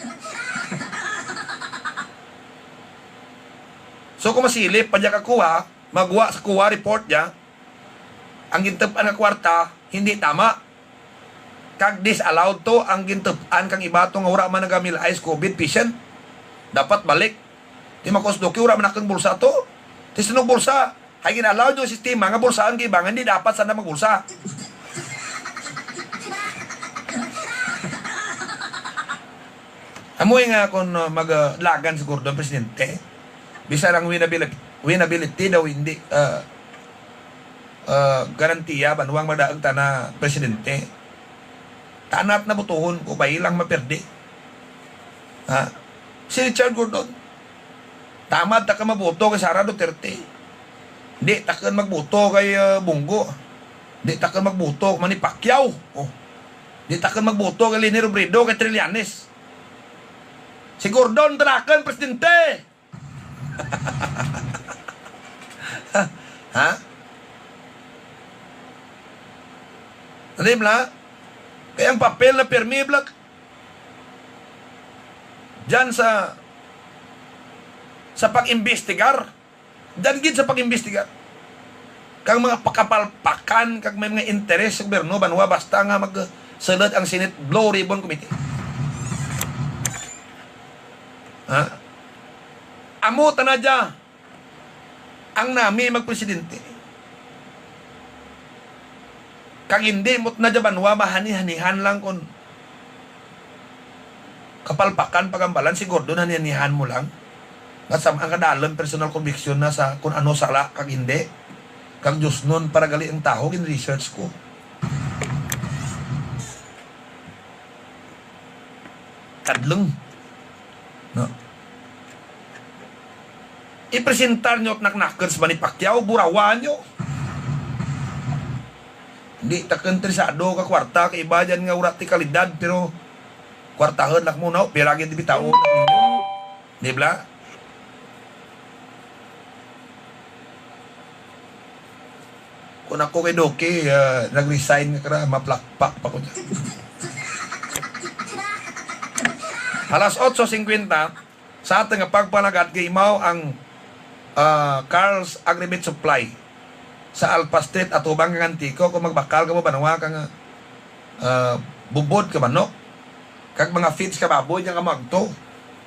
So, kung masilip pa dyan ka kuha, magwa sa kuha report dyan, ang gintup-an nga kwarta, hindi tama. Kag disallowed to ang gintup-an kang iba to nga wala man nagamil ice COVID patient. Dapat balik. Ti makusdoki, wala man akong bulsa to. Ti sinog bulsa, Kay gin-allow nyo sistema nga bulsahan kay iba nga hindi dapat sana magbulsa. Amoy nga kung, uh, maglagan si Gordon presidente, bisan ang winability, winability daw hindi, uh, uh, garantiya banwang madaag ta na presidente. Tanat na butuhon ko, bay lang maperde. Ha? Si Richard Gordon. Tamad ta ka mabuto kay Sara Duterte. Di ta ka magbuto kay, uh, Bunggo. Di ta ka magbuto kay Manny Pacquiao. Oh. Di ta ka magbuto kay Leni Robredo, kay Trillanes. Si Gordon Draken, presidente. Ha? Ano yun, bla? Kaya ang papel na pirmi, bla, diyan sa, sa pag-imbestigar. Diyan gid sa pag-imbestigar. Kang mga pakapalpakan, kag may mga interes sa gobyerno, banwa, basta nga magsulod ang Senate Blue Ribbon Committee. Ha? Amo ta na dya ang nami magpresidente. Kag hindi mo na dya banwa mahani-hanihan lang kon kapalpakan, pagambalan, si Gordon, hani-hanihan mo lang. Nga sam-, ang kadalom personal conviction na sa kung ano sala kag hindi. Kag Dios nun, para gali ang tawo, gin-research ko. Kadlong. No? Ipresentar nyo at naknakers ba ni Pacquiao? Burawan nyo. Hindi ta ka interesado ka kwarta, kay iba dyan nga wala ti kalidad, pero kwartahon lang muna, pira gid bitaon ninyo. Di ba? Kung ako kay Doki, ah, nag-resign nga kara, maplakpak pa ko dyan. Alas otso singkwenta, sa aton nga pagpalagad, giimaw ang, ah, Carl's Agrivet Supply sa Alpha Street, atubang kang Antico. Kung magbakal ka mo, banwa ka nga, ah, bubod ka manok, kag mga feeds ka baboy, diyan ka magto,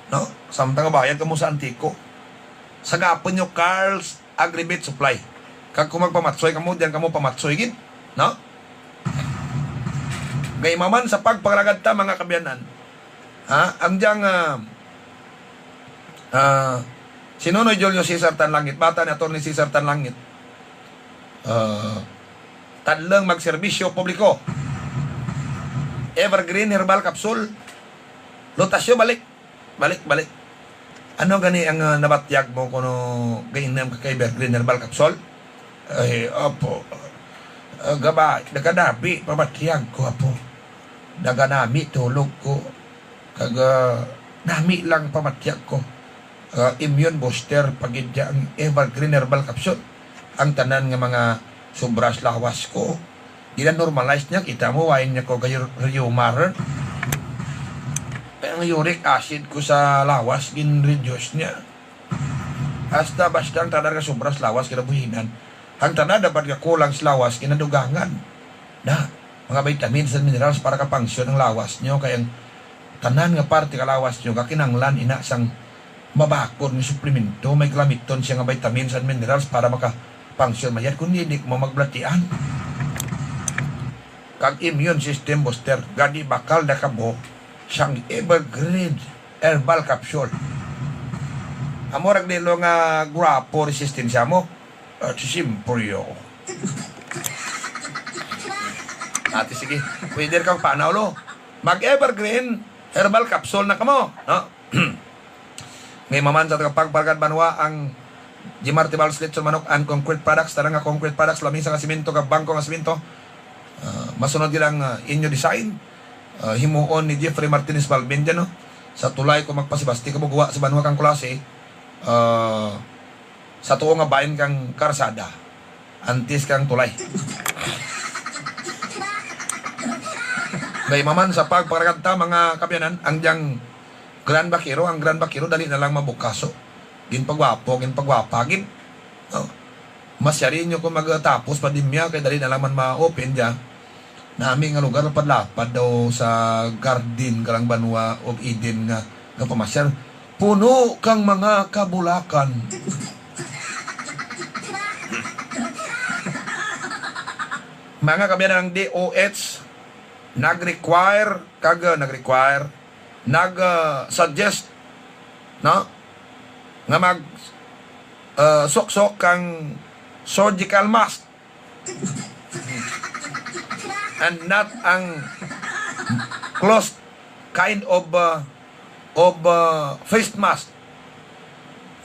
no? Samtang bayad ka mo sa Antico. Sa gapon nyo, Carl's Agrivet Supply. Kag kung magpamatsoy kamo, diyan kamo pamatsoy gid, no? Gaimaman sa pagpangalagad ta, mga kaabyanan. Ha? Ang diyang, ah, ah, si Nonoy Julio Cesar Tanlangit, bata ni Attorney Cesar Tanlangit. Ah, tadlong magserbisyo publiko. Evergreen Herbal Capsule. Lotasyo, balik. Balik, balik. Ano gani ang, ah, nabatyag mo kuno gainom ka kay Evergreen Herbal Capsule? Ay, opo. Ah, gaba, naganabi, pamatyag ko, apo. Naganami, tulog ko. Kag, ah, nami lang pamatyag ko. Ah, immune booster, pagidya ang Evergreen Herbal Capsule. Ang tanan nga mga sobras lawas ko, gina-normalize niya. Kita mo, wain niya ko kayo rheuma ron. Kaya ang uric acid ko sa lawas, gin-reduce niya. Hasta basta ang tanan nga sobras lawas, kinabuhinan. Ang tanan dapat nga kulang sa lawas, kinadugangan. Na, mga vitamins and minerals para ka-function ang lawas nyo. Kaya ang tanan nga parte ka lawas nyo, kakinanglan ina sang mabakod nga suplemento, may gamiton siya nga vitamins and minerals para maka-function mayad, kundi di mo magbatian. Kag immune system booster, gani bakal na kamo sang Evergreen Herbal Capsule. Amo rag nilo nga guwapo resistensya mo. At si Simpurio. Ate, sige. Pwede ka panaw, lo. Mag-Evergreen Herbal Capsule na kamo, no? Ngay maman sa tagapagbargad banwa ang Jimar Tibalos Lechon Manok and Concrete Products, tanan nga concrete products, lamisa nga simento, kag bangko nga simento. Ah, masunod gid ang, ah, inyo design. Ah, himuon ni Jeffrey Martinez Balbin dyan, no? Sa tulay, kung magpasibasti ka mo guwa sa banwa kang Culasi, ah, sa tuo nga bahin kang karsada, antes kang tulay. Gaimaman sa pagpangalagad ta, mga kaabyanan, ang diyang Grand Vaquero, ang Grand Vaquero, dali na lang mabukaso. Ginpagwapo, ginpagwapa, gin-, oh. Masyari nyo kung magtapos pandemya, kay dali na lang man ma-open dya. Nami nga lugar, padlapad daw sa garden ka lang banwa of Eden nga, nga pamasyar. Puno kang mga kabulakan. Mga kabiyanan, ang D O H nag-require kag, uh, nag-require, nag, uh, suggest, no, nga mag, uh, suksok kang surgical mask and not ang closed kind of, uh, of, uh, face mask.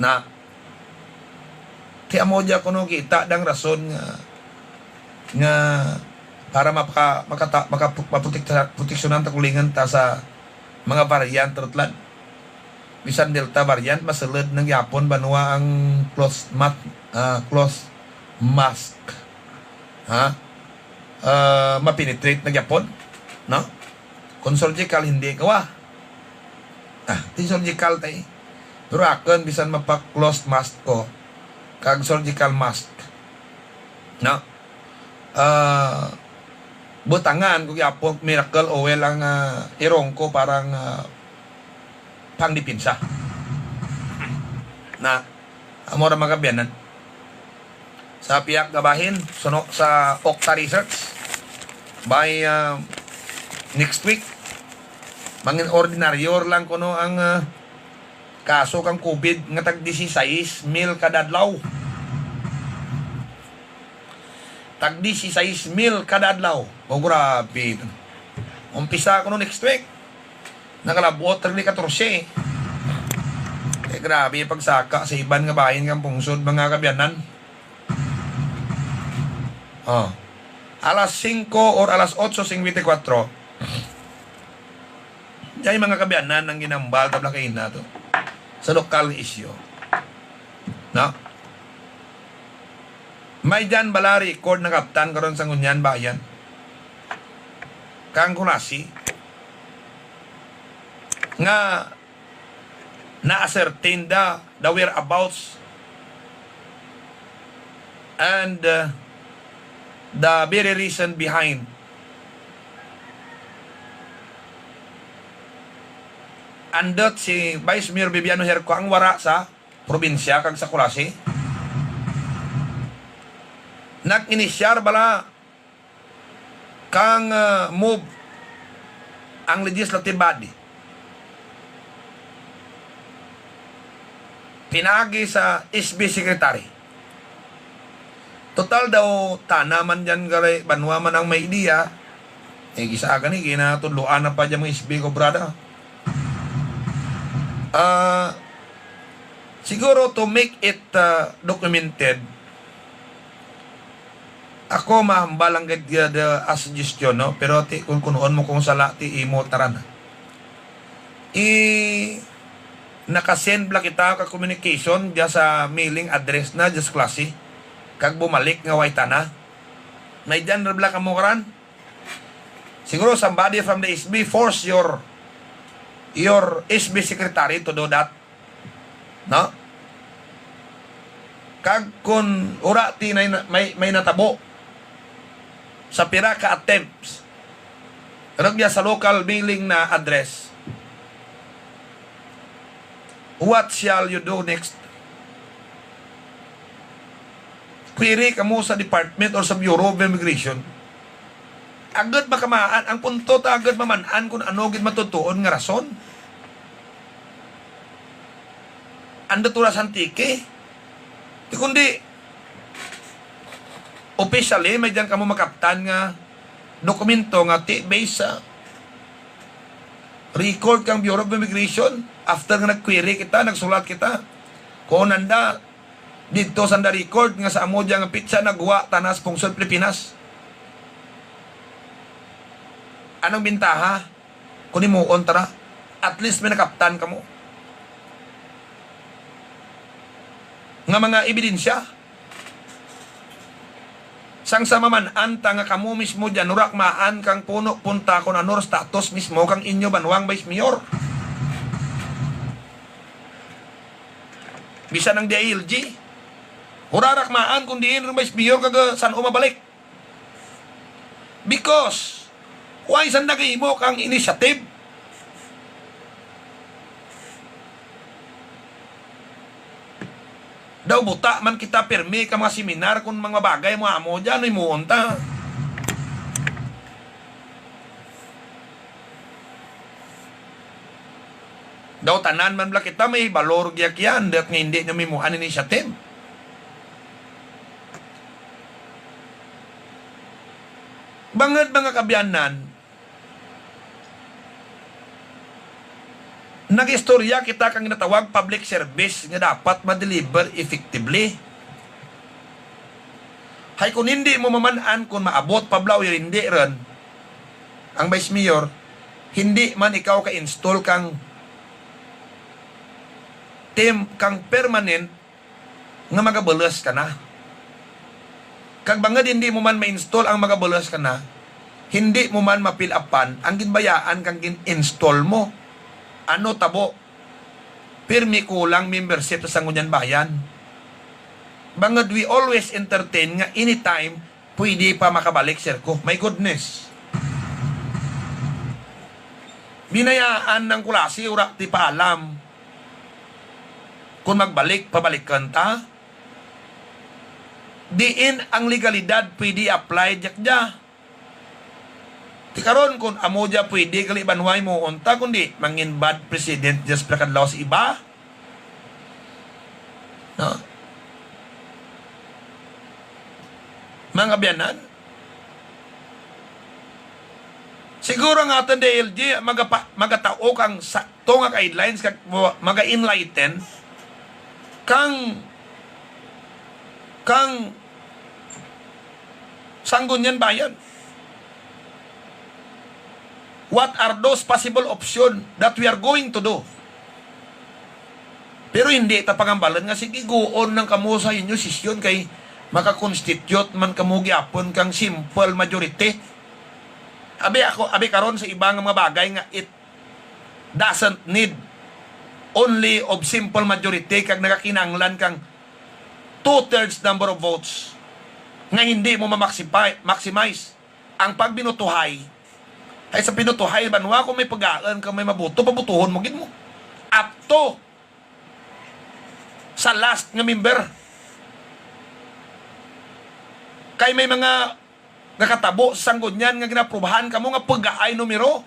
Na, ti amo dya kuno kita dang rason nga, nga para mapaka-, makata-, maka-, maprotekta-, proteksyonan ta, kulingan ta sa mga variant rutlan. Bisan Delta variant, masulod na gyapon banwa ang cloth mat-, ah, cloth mask. Ha? Ah, mapenetrate na gyapon, no? Kung surgical, hindi kawa. Ah, di surgical tay. Pero akon, bisan mapa-cloth mask ko, kag surgical mask, no? Ah, butangan ko gyapon Miracle Oil ang, ah, irong ko para nga, ah, pangdepensa. Na, amo ra, mga kabiyanan. Sa pihak nga bahin, suno sa Octa Research, by, ah, next week, mangin ordinaryo lang kuno ang, ah, kaso kang COVID nga tag dieciséis mil kada adlaw. Tag dieciséis mil kada adlaw. O, grabe. Umpisa kuno next week. Nakalabot ra ni katorse. Eh, grabe ang pagsaka sa iban nga bahin kang pungsod, mga kabiyanan. Oh. Alas singko or alas otso singkwenta y kuwatro. Diay, mga kabiyanan, ang ginambal tabla kay nato sa lokal nga isyu. No? May dyan bala record na kaptan karon sa ngunyan bayan kang Culasi nga na-ascertain the, the whereabouts and, uh, the very reason behind. Andot si Vice Mayor Viviano Herco ang wara sa probinsya kag sa Culasi. Nag-inisyar bala kang, ah, move ang legislative body pinaagi sa S B secretary. Total daw, tana man dyan, gali, banwa man ang may ideya. Eh, kisa gani, ginatudloan na pa dyan mga S B ko, brada. Ah, siguro, to make it, ah, documented, ako, mahambal lang gid, gid, ah, as suggestion, no? Pero ti, kung kunuon mo kung sala, ti imo taran. I, nakasend bala kita ka communication diya sa mailing address na diya sa Culasi, kag bumalik nga way tana. May dyan ra bala kamo karan? Siguro somebody from the S B force your, your S B secretary to do that. No? Kag kun ura ti nay-, may, may natabo sa pira ka attempts, rugya sa local mailing na address, what shall you do next? Query kamo sa department or sa Bureau of Immigration. Agud makamaan ang punto ta, agud maman-an kung ano gid matutuon nga rason. Andut wala sa Antique. Di kundi, officially, may diyan kamo makaptan nga dokumento nga ti based sa record kang Bureau of Immigration. After nga nag-query kita, nagsulat kita, kung nanda dito sa nanda record nga sa amo diyan nga pitsa nagwa tanas pungsod Pilipinas. Anong bintaha? Kung himuon ta ra, at least may nakaptan kamo nga mga ebidensya. Sang sa maman-an ta nga kamo mismo dyan, wala ra kamo maan kang puno punta kung ano ra status mismo kang inyo banwang vice mayor. Bisan ang D I L G, wala ra kamo maan kung diin ang vice mayor kag, uh, san-o mabalik. Because, why sanda gahimo kang initiative? Daw buta man kita pirmi ka mga seminar kung mga bagay mo amo dyan, himuon ta. Daw tanan man bala kita may balor gyud kiyan, dat nga hindi nyo mimuan initiative. Bangod, mga kaabyanan, nag-istorya kita kang ginatawag public service nga dapat ma-deliver effectively. Hay kung hindi mo maman-an kung maabot pa bala o hindi ron, ang Vice Mayor, hindi man ikaw ka-install kang tem-, kang permanent nga magabalas ka na. Kag bangod hindi mo man ma-install ang magabalas ka na, hindi mo man ma-fill upan ang ginbayaan kang gin-install mo. Ano tabo? Pirmi kulang membership sa Sangguniang Bayan. Bangod we always entertain nga anytime pwede pa makabalik, sir ko. My goodness. Binayaan ng Kulasi, ura ti paalam. Kung magbalik, pabalikan ta. Diin ang legalidad pwede apply, diak dia. Ti karon, kung amo dia pwede, gali banway mo unta, kundi mangin bad president just para kadlaw sa iba. No? Mga kaabyanan, siguro ang aton D L G magapa-, magataok ang sakto nga guidelines kag maga-enlighten kang, kang Sangguniang Bayan. What are those possible option that we are going to do? Pero hindi ta pangambalan nga, "Sige, guon lang kamo sa inyo sesyon kay maka-constitute man kamo gyapon kang simple majority." Abi ako, abi karon sa iba nga mga bagay nga it doesn't need only of simple majority kag nagakinahanglan kang two-thirds number of votes nga hindi mo ma-maximi-, maximize ang pagbinutuhay. Ay sa binutuhay, banwa, kung may pagaan ka, may mabuto, pabutuhon mo gid mo. Up to sa last nga member. Kay may mga nakatabo sa Sanggunian nga ginaprubahan kamo nga pagaay numero.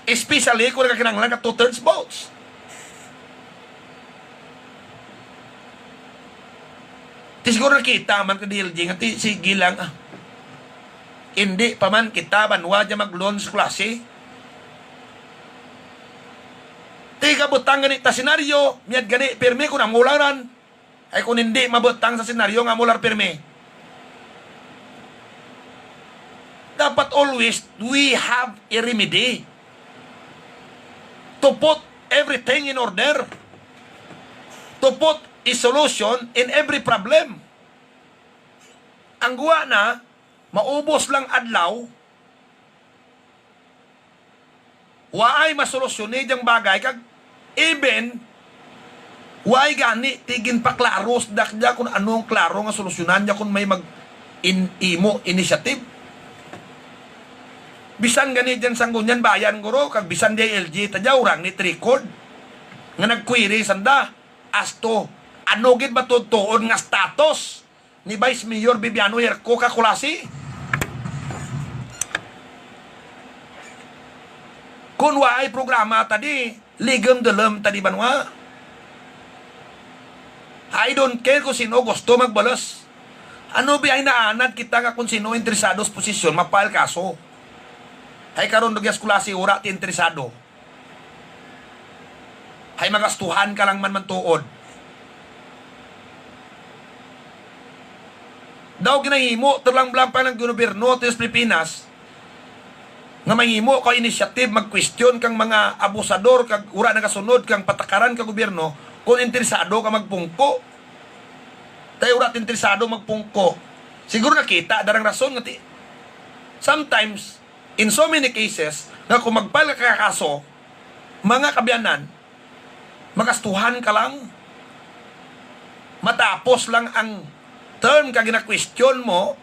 Especially kung nagakinahanglan ka two-thirds votes. Ti siguro nakita man ka, D L G, nga ti, sige lang, ah. Hindi pa man kita banwa dyan mag-launch klase. Ti kabutang gani ta senaryo, miyad gani, pirmi kung amo lang ran. Ay kung hindi mabutang sa senaryo nga amo lang pirmi. Dapat always we have a remedy to put everything in order, to put a solution in every problem. Ang guwa na, maubos lang adlaw, waay masolusyon ni diyang bagay, kag even waay gani ti ginpaklaro sa dakda kung ano ang klaro nga solusyonan niya kung may mag in-, imo initiative. Bisan gani dyan Sanggunian Bayan, guro, kag bisan D I L G ta dya, urang ni record nga nag-query sanda as to ano gid ba tuod-tuod nga status ni Vice Mayor Viviano Herco ka Culasi. Kung waay programa ta di, ligam-dalam ta di banwa. I don't care kung sino gusto magbalas. Ano biya naanad kita nga kung sino interesado sa posisyon, mapal kaso? Ay karon, dugyas Culasi, ura ti interesado. Hay magastuhan ka lang man, man tuod. Daw ginahimo, talang-talang pa ng gobyerno sa Pilipinas, nga mahimo ka initiative, mag-question kang mga abusador, kag ura nagasunod kang patakaran ka gobyerno, kung interesado ka magpungko. Tay ura interesado magpungko. Siguro nakita darang rason nga ti-, sometimes, in so many cases, nga kung magpal ka kaso, mga kaabyanan, magastuhan ka lang, matapos lang ang term ka gina-question mo,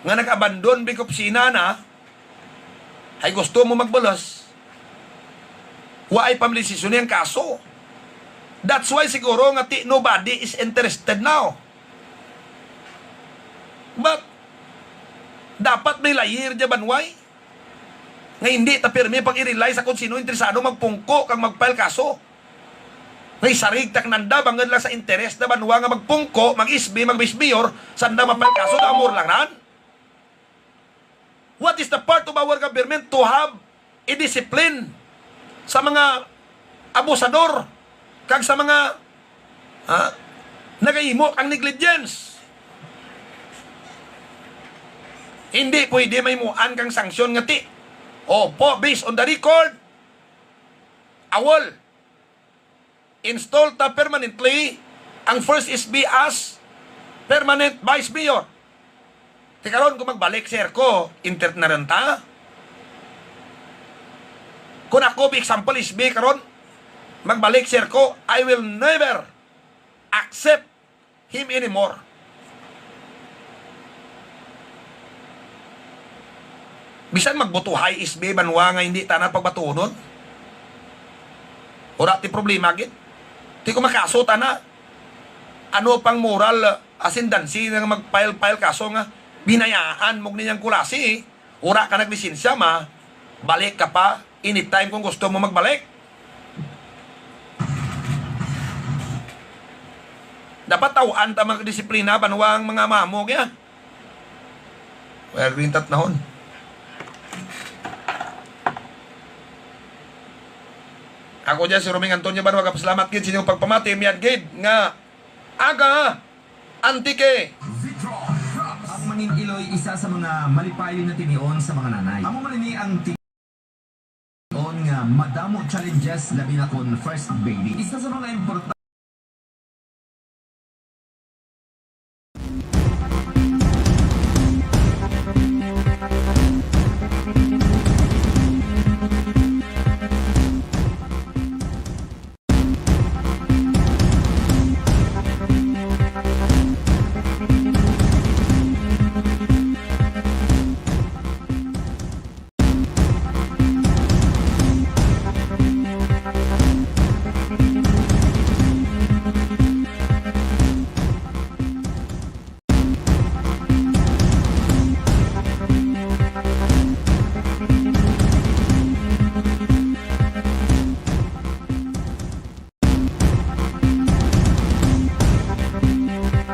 nga nag-abandon big opisina na, ay gusto mo magbalas, wa ay pamalisisyon ang kaso. That's why siguro nga ti-, nobody is interested now. But, dapat may layir dya, banway. Nga hindi ta pirmi pag-i-rely sa kung sino interesado magpungko kag mag-file kaso. Nga isarig ta kananda bangod lang sa interes na banwa nga magpungko, mag-S B, mag-vice mayor, sanda ma-file kaso, damor lang ran. What is the part of our government to have a discipline sa mga abusador kag sa mga, ha, nagahimo kang negligence? Hindi pwede mahimuan kang sanksyon nga ti, opo, based on the record, awol. Install ta permanently ang first S B as permanent vice mayor. Ti karon, kung magbalik, sir, ko, intert na rin ta. Kung ako, example, S B karon, magbalik, sir, ko, I will never accept him anymore. Bisan magbutuhay S B banwa nga hindi tana pagbatunon. Wala ti problema gid. Ti ko makaso tana. Ano pang moral ascendancy nga mag-file-file kaso nga binayaan mo ninyang kulasi? Wala ka naglisensya, ma, balik ka pa anytime kung gusto mo magbalik. Dapat taw-an ta mga disiplina, banwa ang mga mamo kaya. Well, green tat nahon. Ako dyan si Roming Antonio Banwa, kapasalamat gid sa inyong pagpamati, miyad gid nga aga, Antique. Ang mangin-iloy, isa sa mga malipayon na tinion sa mga nanay. Amo man ini ang tinion nga madamo challenges, labi na kon first baby. Isa sa mga importante